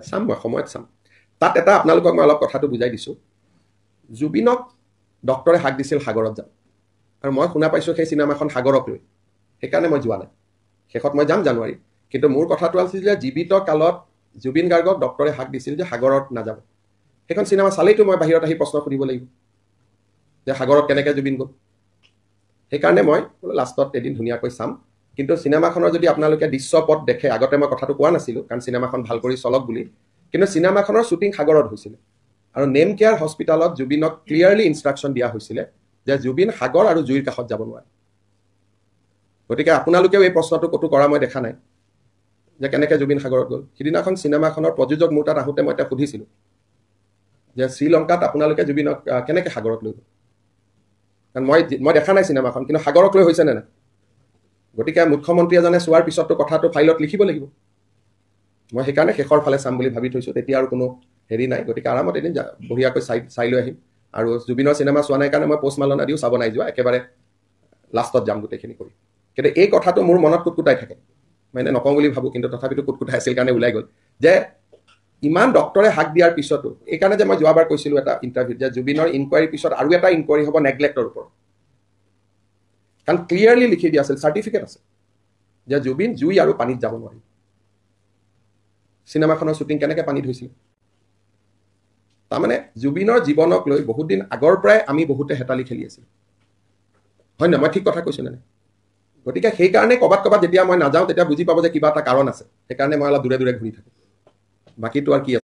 চাম, মই সময়ত চাম। তাত এটা আপোনালোকক মই অলপ কথাটো বুজাই দিছোঁ। জুবিনক ডক্টৰে হাক দিছিল সাগৰত যাম, আৰু মই শুনা পাইছোঁ সেই চিনেমাখন সাগৰক লৈ, সেইকাৰণে মই যোৱা নাই। শেষত মই যাম জানুৱাৰীত। কিন্তু মোৰ কথাটো আছিল যে জীৱিত কালত জুবিন গাৰ্গক ডক্টৰে হাক দিছিল যে সাগৰত নাযাব। সেইখন চিনেমা চালেইতো মই বাহিৰত আহি প্ৰশ্ন সুধিব লাগিব যে সাগৰত কেনেকৈ জুবিন গ'ল। সেইকাৰণে মই লাষ্টত এদিন ধুনীয়াকৈ চাম। কিন্তু চিনেমাখনৰ যদি আপোনালোকে দৃশ্যপট দেখে, আগতে মই কথাটো কোৱা নাছিলোঁ কাৰণ চিনেমাখন ভাল কৰি চলক বুলি, কিন্তু চিনেমাখনৰ শ্বুটিং সাগৰত হৈছিলে আৰু নেম কেয়াৰ হস্পিটেলত জুবিনক ক্লিয়াৰলি ইনষ্ট্ৰাকশ্যন দিয়া হৈছিলে যে জুবিন সাগৰ আৰু জুইৰ কাষত যাব নোৱাৰে। গতিকে আপোনালোকেও এই প্ৰশ্নটো ক'তো কৰা মই দেখা নাই যে কেনেকৈ জুবিন সাগৰত গ'ল। সিদিনাখন চিনেমাখনৰ প্ৰযোজক মোৰ তাত আহোঁতে মই তেওঁক সুধিছিলোঁ যে শ্ৰীলংকাত আপোনালোকে জুবিনক কেনেকৈ সাগৰত লৈ গ'ল, কাৰণ মই দেখা নাই চিনেমাখন, কিন্তু সাগৰক লৈ হৈছেনে নাই। গতিকে মুখ্যমন্ত্ৰী এজনে চোৱাৰ পিছততো কথাটো ফাইলত লিখিব লাগিব। মই সেইকাৰণে শেষৰ ফালে চাম বুলি ভাবি থৈছোঁ, তেতিয়া আৰু কোনো হেৰি নাই। গতিকে আৰামত এদিন বঢ়িয়াকৈ চাই লৈ আহিম। আৰু জুবিনৰ চিনেমা চোৱা নাই কাৰণে মই প'ষ্ট মালন আদিও চাব নাই যোৱা, একেবাৰে লাষ্টত যাম গোটেইখিনি কৰি। কিন্তু এই কথাটো মোৰ মনত কুটকুটাই থাকে, মানে নকওঁ বুলি ভাবোঁ কিন্তু তথাপিতো কুটকুটাই আছিল কাৰণে ওলাই গ'ল যে ইমান ডক্টৰে হাক দিয়াৰ পিছতো, এইকাৰণে যে মই যোৱাবাৰ কৈছিলোঁ এটা ইণ্টাৰভিউত যে জুবিনৰ ইনকুৱাৰীৰ পিছত আৰু এটা ইনকুৱাৰী হ'ব নেগলেক্টৰ ওপৰত, কাৰণ ক্লিয়াৰলি লিখি দিয়া আছিল, চাৰ্টিফিকেট আছে যে জুবিন জুই আৰু পানীত যাব নোৱাৰি। চিনেমাখনৰ শ্বুটিং কেনেকৈ পানীত হৈছিল? তাৰমানে জুবিনৰ জীৱনক লৈ বহুত দিন আগৰ পৰাই আমি বহুতে হেতালি খেলি আছিলোঁ, হয় নহয়? মই ঠিক কথা কৈছোঁ নে নাই? গতিকে সেইকাৰণে ক'ৰবাত ক'ৰবাত যেতিয়া মই নাযাওঁ তেতিয়া বুজি পাব যে কিবা এটা কাৰণ আছে, সেইকাৰণে মই অলপ দূৰে দূৰে ঘূৰি থাকোঁ। বাকীটো আৰু কি আছে।